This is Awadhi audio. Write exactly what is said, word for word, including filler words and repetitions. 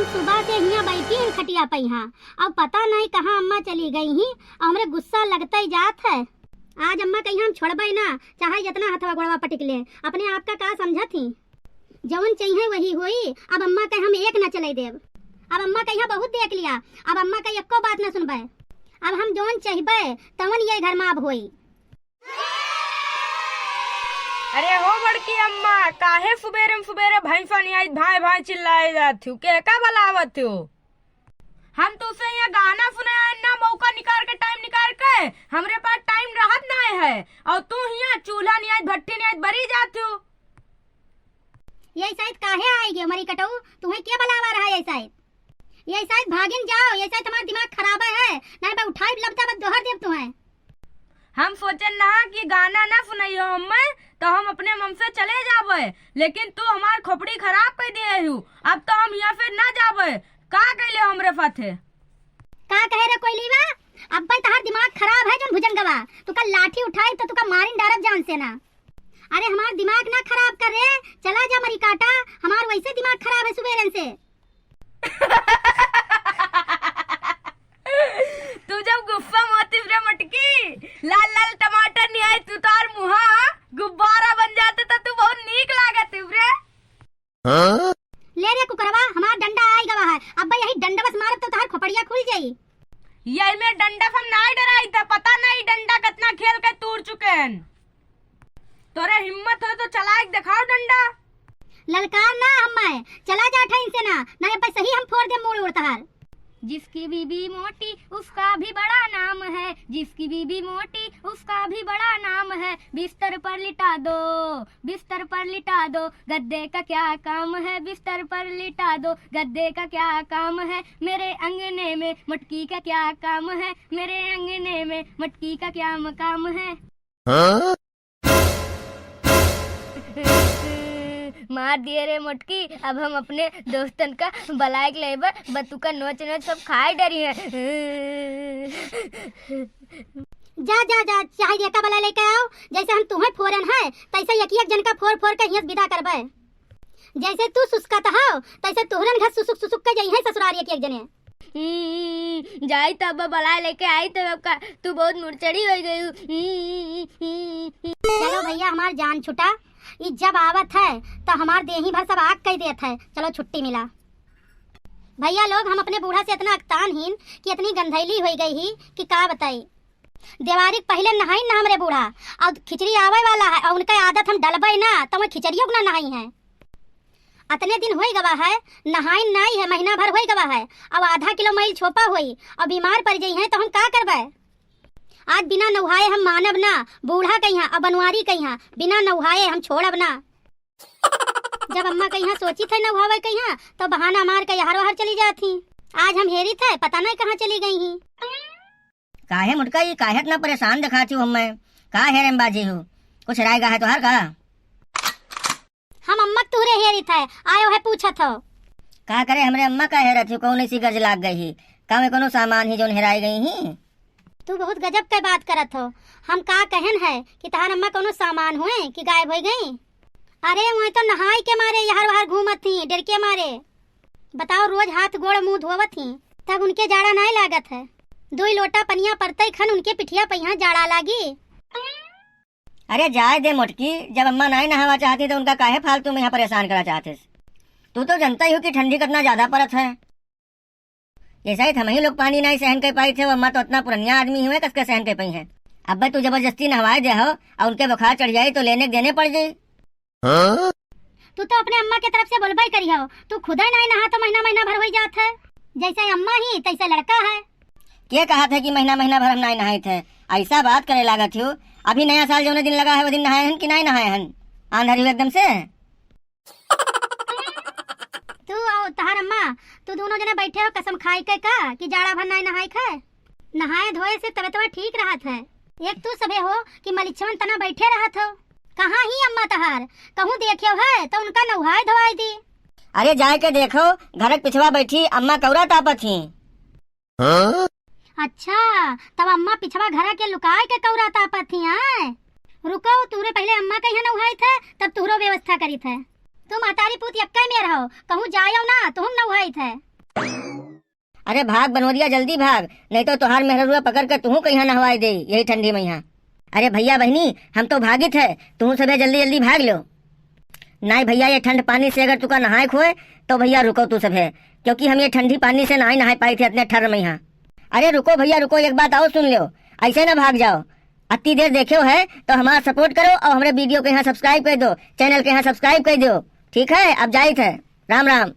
सुबह से हियाँ बैठी हैं खटिया पे यहाँ, अब पता नहीं कहाँ अम्मा चली गई ही, और हमरे गुस्सा लगते ही जात है। आज अम्मा कहियाँ हम छोड़बे ना, चाहे जितना हथवा गोड़वा पटिक ले, अपने आप का का समझत ही? जौन चाहिए वही होई। अब अम्मा के हम एक न चले देब। अब अम्मा के यहाँ बहुत देख लिया, अब अम्मा के एको बात न सुनबे। अब हम जौन चहिबे तवन ये घर में अब होई। अरे हो बड़की अम्मा, काहे सुबेरे में सुबेरे भैंसा नियाई भाई भाई चिल्लाए जात हो? के का बलावत हो? हम तो उसे यहाँ गाना सुने आए ना, मौका निकाल के, टाइम निकाल के। हमरे पास टाइम रहत ना है, और तू यहाँ चूल्हा नियाई भट्टी नियाई बरी जात हो। ये शायद काहे आई गयो मरी कटऊ, तुम्हें के बलावा रहा ये शायद? ये शायद भागिन जाओ, ये शायद तुम्हारा दिमाग खराब है, नहीं बा उठाई लबदा बद दोहर देब तुम्हें। हम सोचन ना कि गाना ना सुनाइयो हमें, तो हम अपने मन से चले जाबे, लेकिन तू हमार खोपड़ी खराब कर दिए हू। अब तो हम यहाँ से ना जाबे। का कैले हमरे साथे? का कहे रे कोयलीवा? अब भाई तहार दिमाग खराब है जोन भुजंगवा, तू का लाठी उठाई तो तू का मारिन डारब जान से ना। अरे हमार दिमाग ना खराब कर रे, चला जा मरी काटा, हमार वैसे दिमाग खराब है सुबेरन से। तू जब गुस्सा में होती रे मटकी, लाल लाल टमाटर नहीं आए, तू तो और मुहा गुब्बारा बन जाते तो तू बहुत नीक लागत रे। हाँ? ले रे कुकरवा, हमार डंडा आई गवा है, अब यही डंडा बस मारब तो तहार खोपड़िया खुल जाई। यही में डंडा से हम नाई डराई था, पता नहीं डंडा कितना खेल के तूर चुके हैं। तोरे हिम्मत हो तो चला के दिखाओ डंडा। ललकार ना हम्मे, चला जा ठा इनसे ना, ना अब सही हम फोड़ दे मूड़ उड़ तहार। जिसकी बीबी मोटी उसका भी बड़ा नाम है, जिसकी बीबी मोटी उसका भी बड़ा नाम है। बिस्तर पर लिटा दो, बिस्तर पर लिटा दो, गद्दे का क्या काम है, बिस्तर पर लिटा दो, गद्दे का क्या काम है, मेरे अंगने में मटकी का क्या काम है, मेरे अंगने में मटकी का क्या मकाम है। हाँ? मार दिए रे मोटकी, अब हम अपने दोस्तन का बलाए के लेबे, बतुका नोच नोच सब खाए डरी है। जा, जा, जा, चाहे जेका बला लेके आओ, जैसे हम तुम्हें फोरन है, तैसे एक एक जन का फोर फोर के हियस विदा करबे। जैसे तू सुसकत हो, तैसे तुहरन घर सुसुक सुसुक के जइहें ससुरार एक एक जने। हम्म, जाई तब बलाए लेके आई तब का, तू बहुत मुरचड़ी हो गई। चलो भैया, हमार जान छुटा, ई जब आवत है तो हमार देही भर सब आग कई देत है। चलो छुट्टी मिला। भैया लोग, हम अपने बूढ़ा से इतना अकतान हीन कि इतनी गंधैली होई गई ही कि का बताई। देवारी के पहिले नहाई ना हमरे बूढ़ा, और खिचड़ी आवे वाला है, और उनका आदत हम डलबे ना, तो वह खिचड़ियों को ना नहाई है। अतने दिन होई गवा है, नहाई नाई है, महीना भर होई गवा है, अब आधा किलो मैल छोपा होई, और बीमार पड़ जाई है, तो हम का करबे? आज बिना नहाए हम मानब ना, बूढ़ा कहिया, और बनवारी कहिया, बिना नहाए हम छोड़ब ना। जब अम्मा कहिया सोची थे नहावे कहिया, तो बहाना मार के यहर वहर चली जात ही। आज हम हेरी थे, पता नहीं कहाँ चली गई ही। काहे मुटका, ई काहे इतना परेशान दिखाती हो हमें? का हेरे में बाजी हो? कुछ हेराय गा है तोहार का? हम अम्मा के तुहरे हेरी थे, आयो है पूछत हो। का करे, हमरे अम्मा का हेरत हो? कौन ऐसी गज लाग गई ही? का में कोनो सामान ही जोन हेराय गई ही? तू बहुत गजब के बात करत हो। हम का कहन है कि तहार अम्मा कोनो सामान हुए कि गायब हो गई? अरे, वही तो नहाई के मारे यहर वहर घूमत ही, डर के मारे। बताओ, रोज हाथ गोड़ मुंह धोवत ही, तब उनके जाड़ा नाय लागत है? दुई लोटा पनिया परतई खन उनके पिठिया पे यहाँ जाड़ा लागी। अरे जाए दे मोटकी, जब अम्मा नाय नहावा चाहती तो उनका काहे फालतू में यहाँ परेशान करा चाहते? तू तो जनता ही हो कि ठंडी कितना ज्यादा परत है। ये शायद हम ही लोग पानी नाय सहन कर पाई थे, वो अम्मा तो इतना पुरनिया आदमी हुए, कसके सहन कर पाई है। अब तू जबरदस्ती नहवाए दे हो और उनके बुखार चढ़ जाए तो लेने के देने पड़ जाए। हाँ? तू तो अपने अम्मा के तरफ से बोलबे करी हो, तू खुदे नाय नहा तो महीना महीना भर होई जात है। जैसे अम्मा ही तैसे लड़का है। के कहा थे कि महीना महीना भर हम नाय नहाए थे? ऐसा बात करे लागत हो, अभी नया साल जौने दिन लगा है वो दिन नहाए हन कि नाय नहाए हन? आंधर हो एकदम से। तू और तहार अम्मा, तू दोनों जने बैठे हो कसम खाई के का कि जाड़ा भर नाय नहाई खाए? नहाए धोए से तबीयतवा ठीक रहत है। एक तू सभे हो कि मलिच्छवन तना बैठे रहत हो। कहाँ ही अम्मा तहार? कहूँ देखे है तो उनका नहाए धोआई दी। अरे जाए के देखो, घर के पिछवा बैठी अम्मा कौरा तापत ही। हाँ? अच्छा, तब अम्मा पिछवा घरा के लुकाए के कौरा तापत ही, आय? रुको, तुहरे पहिले अम्मा के यहाँ नहाई थे, तब तुहरो व्यवस्था करी थे। तू महतारी पूत यक्के में रहो, कहूँ जायो ना, तुम नहाई थे। अरे भाग बनवरिया, जल्दी भाग, नहीं तो तोहार मेहररुआ पकड़ के तुहू कहिया नहवाए दे यही ठंडी मइहाँ। अरे भइया बहिनी, हम तो भागित है, तुहू सभे जल्दी जल्दी भाग ल्यो। नाहीं भइया, ये ठंड पानी से अगर तुका नहाए खोए तो भइया रुको तू सभे, क्योंकि हम ये ठंडी पानी से नाहीं नहाए पाइत है इतने ठर्र मइहाँ। अरे रुको भइया रुको, एक बात अउर सुन ल्यो, अइसे ना भाग जाओ। अत्ती देर देख्यो है तो हमार support करो अउर हमरे video के यहाँ subscribe कइ दो, channel के यहाँ subscribe कइ दो। ठीक है, अब जाइत है, राम राम।